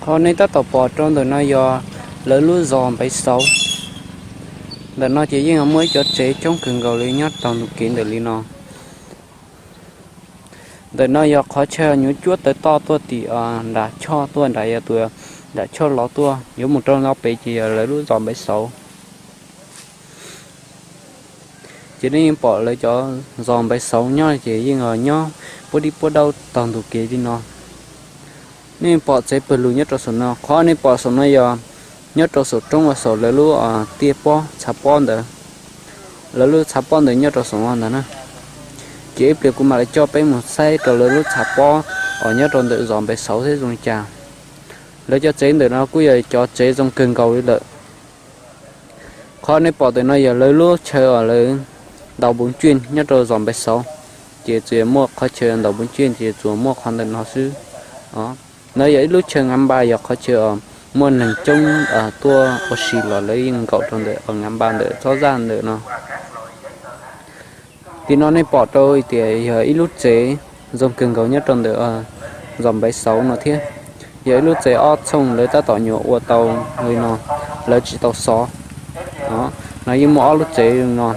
Qhov nej tab tom pom rau ntawm no yog lawv lub zos Npaiv Xauv. Ntawm no ces yeej muaj ib cov tsev coob kawg nkaus li nyob taug ntu kev ntawm li no. Ntawm no yog qhov chaw nyuam cuab tawv toj tuaj tim nram choj tuaj nram yog tus nram choj los tuaj yuav mus rau no pem ces yog lawv lub zos Npaiv Xauv. Ces nej yeej pom lawv cov zos Npaiv Xauv nyob ces yeej nyob puab dib puab daub taug ntu kev li no. Nej pom tsev pawg lug nyob rau saum no, qhov nej pom saum no yog nyob rau saum roob uas saum lawv lub tiaj pob txha pob ntawd. Lawv lub txha pob ntawd nyob rau saum no ntag na. Ces ib pliag kuv mam li coj peb mus saib rau lawv lub txha pob uas nyob rau ntawm zos Npaiv Xauv thiab zoo li cas. Lawv cov tsev ntawm no kuj yog cov tsev zoo kawg nkaus li lawm. Qhov nej pom ntawm no yog lawv lub chaw uas lawv ntaus npoov tswj nyob rau zos Npaiv Xauv, ces tsuas yog muaj qhov chaw ntaus npoov tswj ces tsuas muaj qhov ntawm no xwb. No yog ib lub chaw ngav npa, yog qhov chaw uas muaj neeg coob tuaj ua si los lawv yeej nkaum rau ntawm ngav npa ntawm txhob zaj ntawm no. Tim no nej pom rau tias yog ib lub tsev zoo kawg nkaus nyob rau ntawm zos Npaiv Xauv no thiab. Yog ib lub tsev ob txhooj, lawv tab tom nyuam ua tau li no, lawv tsis tau xov. No yeej muaj ob lub tsev no.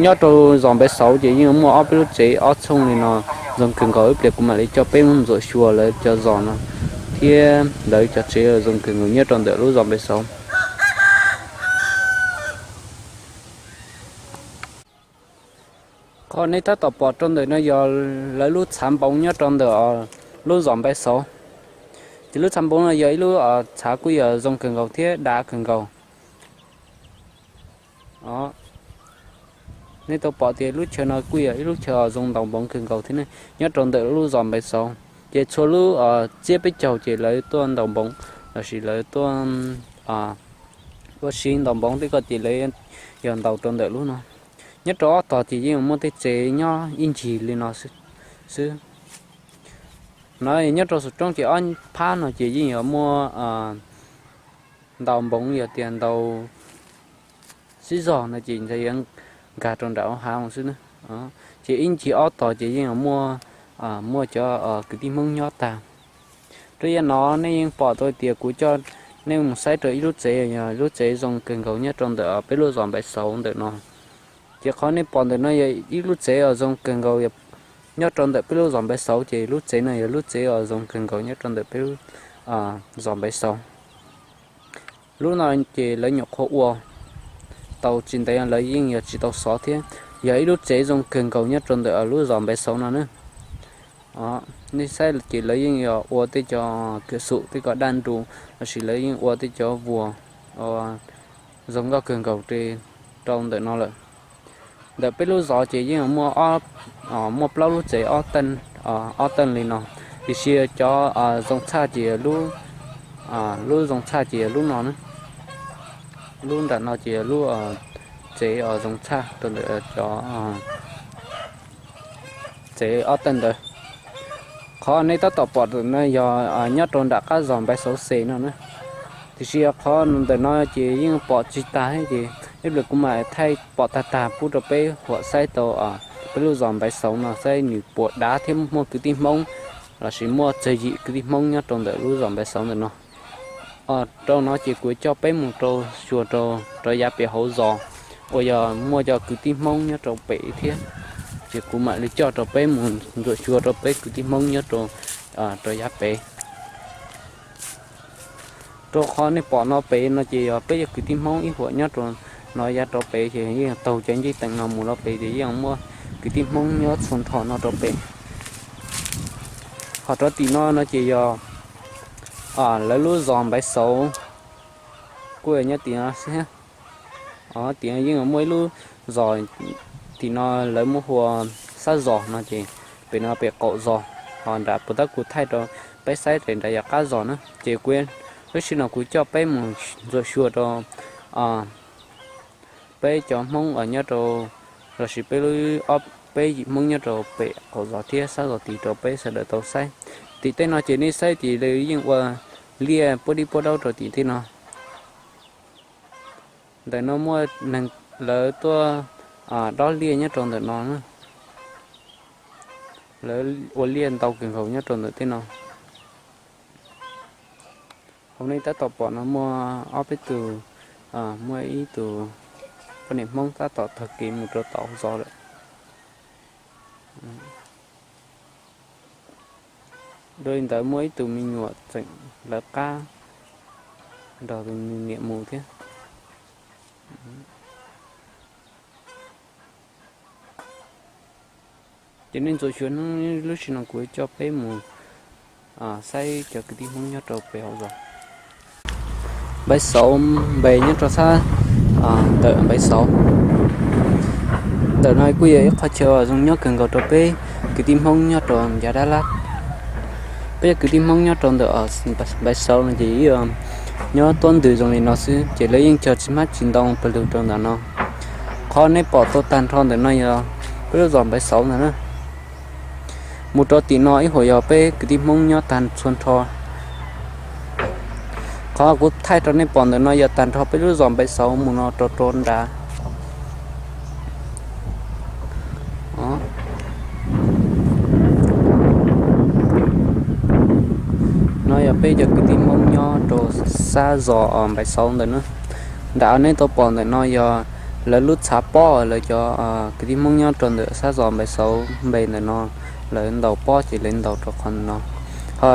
Nyob rau zos Npaiv Xauv ces yeej muaj ob peb lub tsev ob txhooj li no zoo kawg nkaus. Ib pliag kuv mam li coj peb mus ntxuam xyuas lawv cov zos no thiab lawv cov tsev zoo kawg nkaus nyob rau ntawm lub zos Npaiv Xauv. Qhov nej tab tom pom rau ntawm no yog lawv lub txhav npoov nyob rau ntawm lub zos Npaiv Xauv. Ces lub txhav npoov no yog ib lub txhav kuj yog zoo kawg nkaus thiab dav kawg nkaus. Nej tau pom tias lub chaw no kuj yog ib lub chaw zoo ntaus npoov kawg nkaus thiab ne, nyob rau ntawm lub zos Npaiv Xauv. Ces txhua lub tsiab peb caug ces lawv tuaj ntaus npoov lossis lawv tuaj ua si ntaus npoov tej ko ces lawv yog ntaus rau ntawm lub no. Nyob rau ob tog ces yeej muaj tej tsev nyob ib ncig li no xwb. No nyob rau saum roob ces ob phab no ces yeej yuav muaj ntaus npoov, yog tias ntaus sib zog no ces yuav nkag rau nram hauv hav xwb na. Ces ib ncig ob tog ces yeej muaj, muaj cov kwv tij Hmoob nyob tag. Rau yav no nej yeej pom tau tias kuv coj nej mus saib rau ib lub tsev, yog lub tsev zoo kawg nkaus nyob rau ntawm peb lub zos Npaiv Xauv ntawm no. Ces qhov nej pom ntawm no yog ib lub tsev uas zoo kawg nkaus nyob rau ntawm peb lub zos Npaiv Xauv, ces lub tsev no yog lub tsev uas zoo kawg nkaus nyob rau ntawm peb lub zos Npaiv Xauv. Lub no ces lawv nyuam qhuav ua tau tsis ntev, lawv yeej yog tsis tau xov thiab. Yog ib lub tsev zoo kawg nkaus nyob rau ntawm lub zos Npaiv Xauv no na. Nej saib ces lawv yeej yog ua tej cov kawm xum, tej ko daj nrus, lossis lawv yeej ua tej cov vuas zoo nkauj kawg nkaus rau ntawm no lawm. Ntawm peb lub zos ces yeej muaj, muaj plaub lub tsev ob teej li no, tiam sis cov zoo tshaj ces lub zoo tshaj ces lub no, lub nram no ces lub tsev zoo tshaj rau ntawm cov tsev ob teej ntawd. Qhov nej tab tom pom no yog nyob rau nram qab zos Npaiv Xauv xes no na. Tiam sis qhov ntawm no ces yeej pom tsis tag thiab, ces ib pliag kuv mam thaij pom tag tag pub rau peb huam saib tau peb lub zos Npaiv Xauv no saib nws puas dav thiab muaj kwv tij Hmoob lossis muaj tsawg yim kwv tij Hmoob nyob rau ntawm lub zos Npaiv Xauv ntawm no. Rau no ces kuv coj peb mus rau xyuas rau, rau yav pem hauv zos uas yog muaj cov kwv tij Hmoob nyob rau pem thiab. Ces kuv mam li coj rau peb mus ntxuam xyuas rau peb kwv tij Hmoob nyob rau, rau yav pem. Rau qhov nej pom no pem no ces yog peb cov kwv tij Hmoob ib huam nyob rau no, yav rau pem ces yeej taug cov ncej teem no mus rau pem ces yeej muaj kwv tij Hmoob nyob txhua nrho no rau pem. Ho rau tim no no ces yog lawv lub zos Npaiv Xauv kuj nyob tim no xwb. Tim no yeej muaj ib lub zos, tim no lawv muab hu ua Xab Zos no ces pem no pem qaum zos, ho nram puas tab kuv thaij rau peb saib ces nram yav qab zos na. Ces kuv, lub sij no kuv coj peb mus ntxuam xyuas rau peb cov Hmoob uas nyob rau, lossis peb lub ob peb yim Hmoob nyob rau pem qaum zos thiab Xab Zos tid rau peb sawv daws tau saib. Tim tej no ces nej saib ces lawv yeej ua liaj puab dib puab daub rau tim tej no. Ntawm no muaj neeg lawv tuaj dob liaj nyob rau ntawm no. Lawv ua liaj ntau kawg nkaus nyob rau ntawm tej no. Thaum nej tab tom pom no muaj ob peb tug, muaj ib tug poj niam Hmoob tab tom taug kev mus rau tom zos lawm. Dua li ntawd muaj ib tug me nyuam tseem lawv qab nrog tus niam mus thiab. Ces nej ntxuas xyuas hnub lub sij hawm no kuv coj peb mus saib cov kwv tij Hmoob nyob rau pem hauv zos. Npaiv Xauv npe nyob rau sab ntawm Npaiv Xauv. Ntawm no kuj yog ib qhov chaw zoo nyob kawg nkaus rau peb kwv tij Hmoob nyob rau yav dab lab. Peb cov kwv tij Hmoob nyob rau ntawm Npaiv Xauv no ces nyob tuab ntws zoo li no xwb ces lawv yeej cog tsis hmab tsis ntoo pawg lug rau ntawm no. Qhov nej pom tau tag nrho ntawm no yog peb lub zos Npaiv Xauv ntawm na. Mus rau tim no ib huam yog peb kwv tij Hmoob nyob tag txhua nrho. Qhov kuv thaij rau nej pom ntawm no yog tag nrho peb lub zos Npaiv Xauv mus no rau rau nrad. No yog peb cov kwv tij Hmoob nyob rau sab zos Npaiv Xauv ntawm na. Nram nej tau pom ntawm no yog lawv lub txhav pob, lawv cov kwv tij Hmoob nyob rau ntawm sab zos Npaiv Xauv npe ntawm no, lawv ntaus pob ces lawv ntaus rau qhov ntawm no. Ho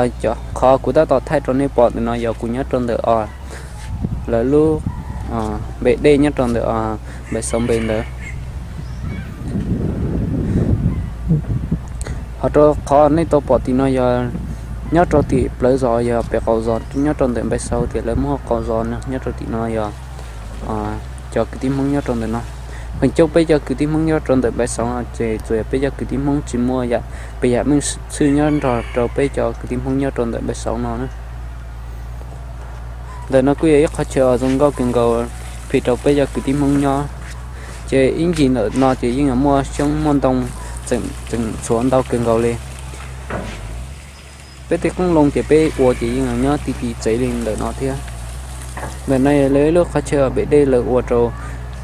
qhov kuv tab tom thaij rau nej pom ntawm no yog kuv nyob rau ntawm lawv lub npe dej nyob rau ntawm Npaiv Xauv npe ntawd. Ho rau qhov nej tau pom tim no yog nyob rau tim plawv zos yog pem qaum zos nyob rau ntawm Npaiv Xauv tias lawv muab qaum zos nyob rau tim no yog cov kwv tij Hmoob nyob rau ntawm no. Feem coob peb cov kwv tij Hmoob nyob rau ntawm Npaiv Xauv no ces txawm yog peb cov kwv tij Hmoob tsis muaj yam pes yam meej xwj nyob nrog rau peb cov kwv tij Hmoob nyob rau ntawm Npaiv Xauv no na. Ntawm no kuj yog ib qhov chaw zoo nkauj kawg nkaus phim rau peb cov kwv tib Hmoob nyob. Ces ib ncig ntawm no ces yeej muaj xyoob muaj ntoo tseem txhuav ntau kawg nkaus li. Peb tej qoob loo ces peb ua ces yeej nyob ti ti tsev li ntawm no thiab. Ntawm no yog lawv ib lub qhov chaw pem dej lawv ua rau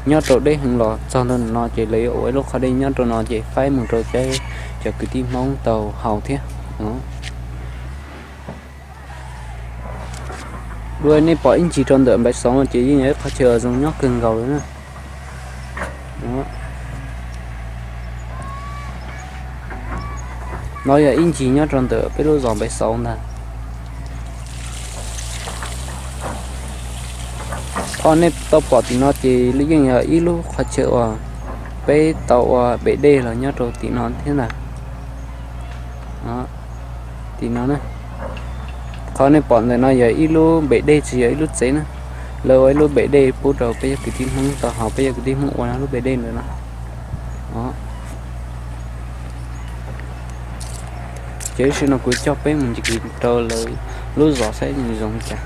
nyob rau deb heev los txog ntawm no ces lawv yuav ua ib lub qhov dej nyob rau no ces faib mus rau peb cov kwv tij Hmoob tau haus thiab. Dua nej pom ib ncig rau ntawm Npaiv Xauv ces yeej yog ib qhov chaw zoo nyob kawg nkaus li na. No yog ib ncig nyob rau ntawm peb lub zos Npaiv Xauv ntag. Qhov nej tau pom tim no ces yeej yog ib lub qhov chaw uas peb tau ua pem dej los nyob rau tim no thiab ntag. Tim no, qhov nej pom ntawm no yog ib lub pem dej tsis yog ib lub tsev na. Lawv ua ib lub pem dej pub rau peb cov kwv tij Hmoob tau haus, peb cov kwv tij Hmoob ua lub pem dej ntawm no. Ces ib sim no kuv coj peb mus ncig rau lawv lub zos saib nws zoo li cas.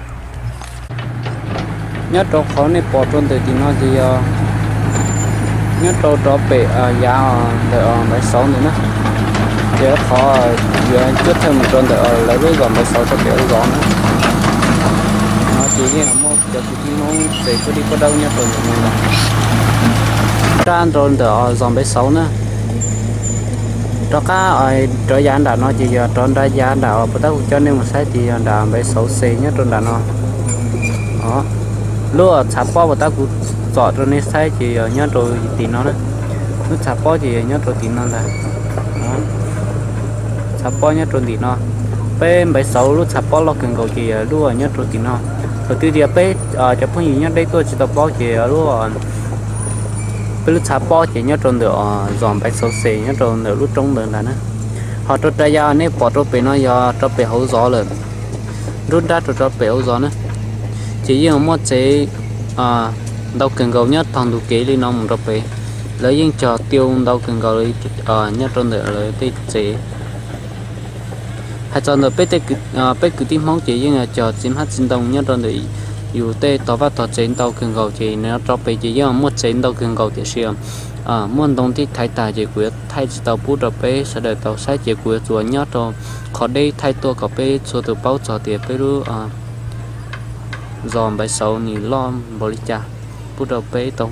Nyob rau qhov nej pom rau ntawm tim no ces yog nyob rau rov pem yav ntawm Npaiv Xauv ntawm na. Ces qhov yuav cuab thawj mus rau ntawm lawv lub zos Npaiv Xauv rau pem lub zos na. No ces yeej muaj cov kwv tij Hmoob tsev puab dib puab daub nyob rau ntawm no los rau ntawm zos Npaiv Xauv na. Rov qab rov yav nram no ces yog rov nram yav nram uas puas tab kuv coj nej mus saib ces yog nram Npaiv Xauv xes nyob rau nram no. Lub txhav pob puas tab kuv tsom rau nej saib ces yog nyob rau tim no na. Lub txhav pob ces yog nyob rau tim no ntag. Txhav pob nyob rau tim no. Peb Npaiv Xauv lub txhav pob loj kawg nkaus ces yog lub nyob rau tim no. Thaum twg tias peb cov phooj ywg nyob deb tuaj tsis tau paub ces lub, peb lub txhav pob ces nyob rau ntawm zos Npaiv Xauv xes nyob rau ntawm lub roob ntawd ntag na. Ho rau rau yav nej pom rau pem no yog rau pem hauv zos lawm, nruab nrab rau rau pem hauv zos na. Ces yeej muaj tsev ntau kawg nkaus nyob taug ntug kev li no mus rau pem. Lawv yeej cog tiaj ntau kawg nkaus li nyob rau ntawm lawv tej tsev. Hais txog ntawm peb kwv tij Hmoob ces yeej cog txiv hmab txiv ntoo nyob rau ntawm yus tej tog vaj tog tsev ntau kawg nkaus ces nws rau pem ces yeej muaj tsev ntau kawg nkaus tiam sis muaj ntoo tib thaiv tag ces kuv yuav thaij tsis tau pub rau peb sawv daws tau saib ces kuv yuav tsuas nyob rau qhov deb thaij tuaj kom peb txhua tus paub txog tias peb lub zos Npaiv Xauv nws loj npaum li cas, pub rau peb tau,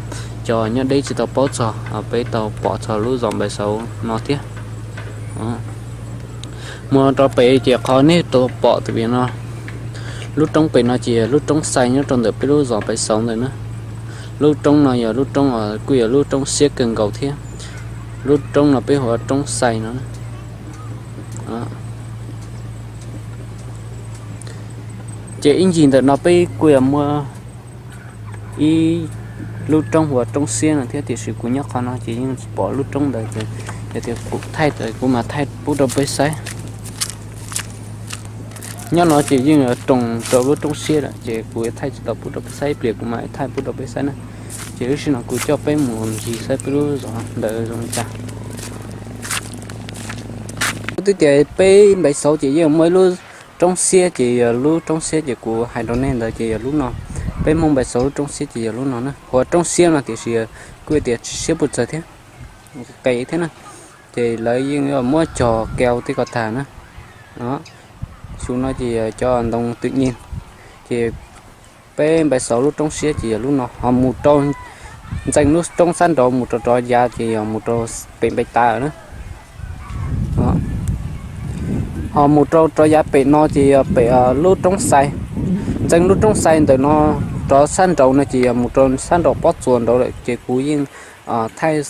cov nyob deb tsis tau paub txog peb tau pom txog lub zos Npaiv Xauv no thiab. Mus rau pem ces qhov nej tau pom tus pem no, Lub roob pem no ces yog lub roob xais nyob rau ntawm peb lub zos Npaiv Xauv ntawm na. Lub roob no yog lub roob uas kuj yog lub roob siab kawg nkaus thiab. Lub roob no peb hu ua roob xais no. Ces ib ncig ntawm no peb kuj yog muaj ib lub roob hu ua roob siab no thiab, tiam sis kuv nyob qhov no ces yeej tsis pom lub roob ntawd ces yog tias kuv thaij kuv mam thaij pub rau peb saib. Nyob no ces yeej roos rau lub roob siab lawm ces kuv thaij tsis tau pub rau peb saib, ib pliag kuv mam thaij pub rau peb saib na. Ces lub sij no kuv coj peb mus ncig saib peb lub zos ntawd zoo li cas. Kuv twb tias peb Npaiv Xauv ces yeej muaj ib lub roob siab ces yog lub roob siab ces kuv hais rau nej ntawd ces yog lub no. Peb Hmoob Npaiv Xauv lub roob siab ces yog lub no na, hu ua roob siab no tiam sis kuj tias tsis siab puas txawg thiab, qes thiab na. Ces lawv yeej muab cog keo tej ko tag na. Xyov no ces yog cov ntoo twm nyij. Ces peb Npaiv Xauv lub roob siab ces yog lub no, ho mus rau ntxeev lub roob sab nraud mus rau rov yav ces yog mus rau pem Npaiv Tav na. Ho mus rau rov yav pem no ces yog pem lub roob xais. Ntxeev lub roob xais ntawm no rov sab nraud no ces yog mus rau sab nraum pob tsuas nraud lawm ces kuv yeej thaij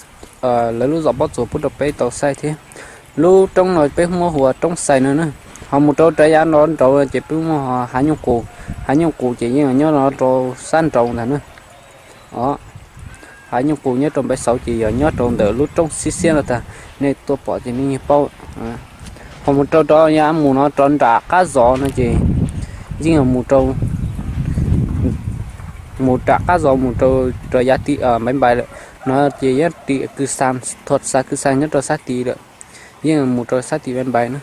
lawv lub zos pob tsuas pub rau peb tau saib thiab. Lub roob no peb muab hu ua roob xais no na. Ho mus rau rov yav no nraud ces peb muab hav nyuj qus. Hav nyuj qus ces yeej nyob no rau sab nraud ntag na. Hav nyuj qus nyob rau Npaiv Xauv ces yog nyob rau ntawm lub roob siab siab no tag, nej tuaj pom ces nej yeej paub. Ho mus rau rov yav mus no rov nram qab zos no ces yeej mus rau, mus nram qab zos mus rau rov yav tim Npaiv Npais lawm no ces yeej tim Kws Xas, Thuam Xas Kws Xas nyob rau sab tid lawm, yeej mus rau sab tim Npaiv Npais na.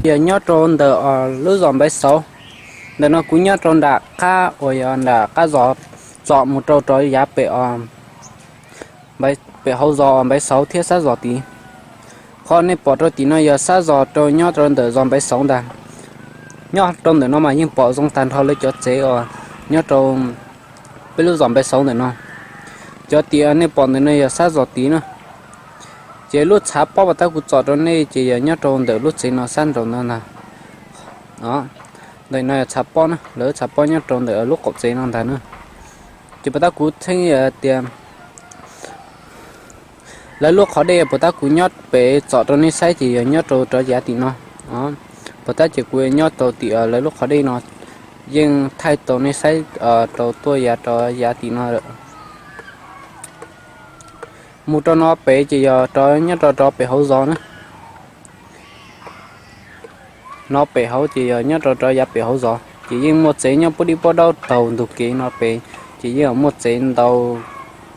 Yog nyob rau ntawm lub zos Npaiv Xauv, ntawm no kuv nyob rau nram qab uas yog nram qab zos txom mus rau rov yav pem, pem hauv zos Npaiv Xauv thiab sab zos tid. Qhov nej pom rau tim no yog sab zos rau nyob rau ntawm zos Npaiv Xauv ntag. Nyob rau ntawm no mas yeej pom zoo tag nrho lawv cov tsev uas nyob rau peb lub zos Npaiv Xauv ntawm no. Cov tim nej pom ntawm no yog sab zos tid na. Ces lub tshav pob uas tab kuv tsom rau nej ces yog nyob rau ntawm lub tsev no sab nraud no ntag. Ntawm no yog tshav pob na, lawv tshav pob nyob rau ntawm lub qaum tsev no ntag na. Ces puas tab kuv txheeb tias lawv lub qhov dej puas tab kuv nyob pem tsom rau nej saib ces yog nyob rau rov yav tim no. Puas tab ces kuv nyob tau tim lawv lub qhov dej no, yeej thaij tau nej saib rau tuaj yav rov yav tim no lawm. Mus rau no pem ces yog rov nyob rau rov pem hauv zos na. No pem hauv ces yog nyob rau rov yav pem hauv zos ces yeej muaj tsev nyob pub dib pub daub taug ntug kev no pem, ces yeej muaj tsev ntau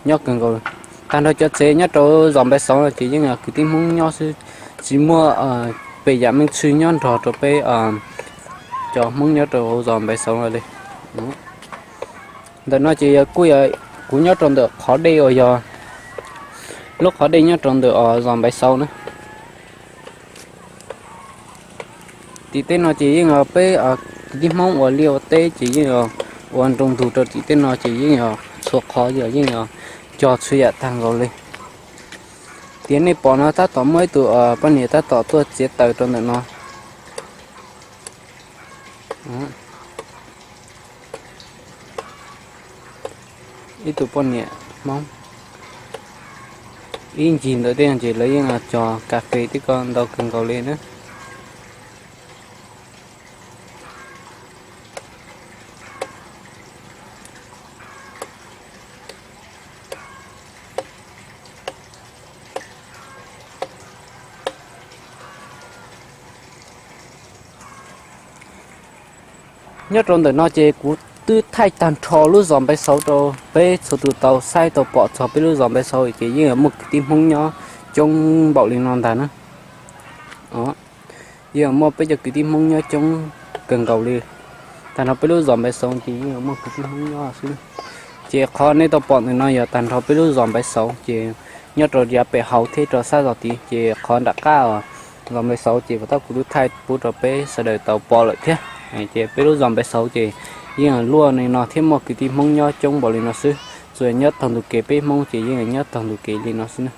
nyob kawg nkaus. Tag nrho cov tsev nyob rau zos Npaiv Xauv no ces yeej kwv tij Hmoob nyob xwb, tsis muaj pem yam me ntsis nyob nrog rau peb cov Hmoob nyob rau hauv zos Npaiv Xauv no li. Ntawm no ces yog kuj yog kuv nyob rau ntawm qhov dej uas yog lub qhov dej nyob rau ntawm zos Npaiv Xauv na. Tim tej no ces yeej yog peb kwv tij Hmoob ua liaj ua teb ces yeej yog ua nroo ntug rau tim tej no ces yeej yog txhua qhov yog yeej yog cog txhua yam tag nkaus li. Tias nej pom no tab tom muaj ib tug poj niam tab tom tuaj txiav taws rau ntawm no. Ib tug poj niam Hmoob. Ib ncig ntawm tej no ces lawv yeej cog kas fes tej ko ntau kawg nkaus li na. Nyob rau ntawm no ces kuv twb thaij tag nrho lub zos Npaiv Xauv rau peb txhua tus tau saib tau pom txog peb lub zos Npaiv Xauv ces yeej muaj kwv tij Hmoob nyob coob npaum li no ntag na. Yeej muaj peb cov kwv tij Hmoob nyob coob kawg nkaus li. Tag nrho peb lub zos Npaiv Xauv ces yeej muaj kwv tij Hmoob nyob xwb. Ces qhov nej tau pom ntawm no yog tag nrho peb lub zos Npaiv Xauv ces nyob rau yav pem hauv thiab rau sab zos tid ces qhov nram qab zos Npaiv Xauv ces puas tab kuv twb thaij pub rau peb sawv daws tau pom lawm thiab. Ces peb lub zos Npaiv Xauv ces yeej luaj li no thiab muaj kwv tij Hmoob nyob coob npaum li no xwb. Tsuas nyob taug ntug kev, peb Hmoob ces yeej nyob taug ntug kev li no xwb na.